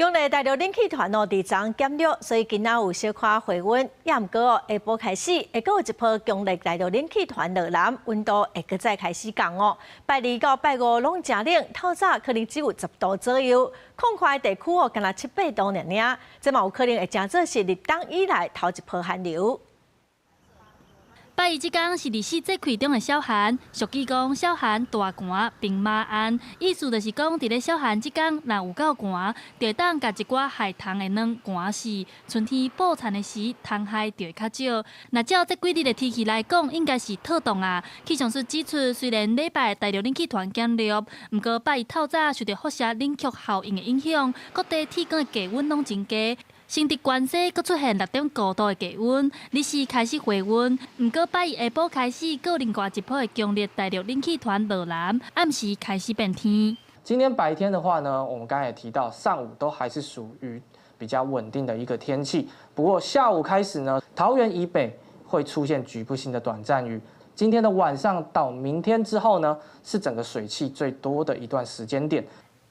強烈大陸冷氣團哦，佇昨減弱，所以今仔有小可回溫。也毋過哦，下晡開始會閣有一波強烈大陸冷氣團落南，溫度會閣再開始降哦。拜二到拜五攏誠冷，透早可能只有10度左右，空曠地區哦，干焦七八度爾爾，這嘛有可能會成做是立冬以來頭一波寒流。拜二這工是二十四節氣中的小寒，俗語講小寒大寒兵馬頷，意思就是講佇咧小寒這工若有夠寒，就會當共一寡害蟲的卵寒死。春天哺蠶的時，蟲害就會較少。若照這幾日的天氣來講，應該是妥當啊。氣象署指出，雖然禮拜大陸冷氣團減弱，毋過拜一透早受著輻射冷卻效應的影響，各地天光的低溫攏真低。新竹關西閣出現6.5度的低溫，日時開始回溫。毋過拜一下晡開始，閣另外一波的強烈大陸冷氣團落南，暗時開始變天。今天白天的話呢，我們剛才也提到，上午都還是屬於比較穩定的一個天氣。不過下午開始呢，桃園以北會出現局部性的短暫雨。今天的晚上到明天之後呢，是整個水汽最多的一段時間點。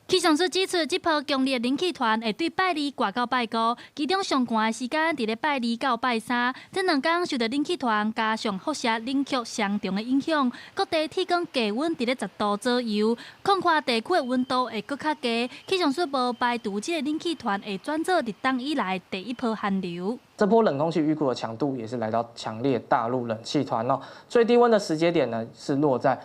氣象署指出，這波強烈冷氣團會對拜二掛到拜五，其中上寒的時間佇咧拜二到拜三。這兩工受著冷氣團加上輻射冷卻雙重的影響，各地天光低溫佇咧10度左右，空曠地區的溫度會閣較低。氣象署無排除這个冷氣團會轉做立冬以來第一波寒流。這波冷空氣預估的強度也是來到強烈大陸冷氣團哦。最低溫的時間點呢，是落在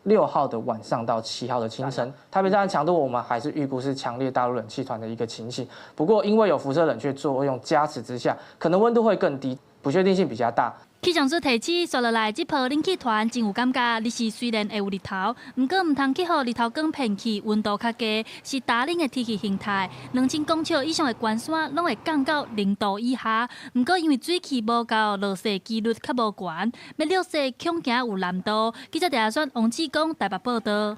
6號的晚上到7號的清晨。台北站強度我們還是預估是強烈大陸冷氣團的一個情形。不過因為有輻射冷卻作用加持之下，可能溫度會更低，不確定性比較大。氣象署提醒，紲落來這波冷氣團真有感覺，日時雖然會有日頭，毋過毋通去予日頭光騙去，溫度較低，是焦冷的天氣形態。2000公尺以上的懸山攏會降到0度以下。毋過因為水汽無夠，落雪幾率較無懸，欲落雪恐驚有難度。記者鄭亞選、王志剛台北報導。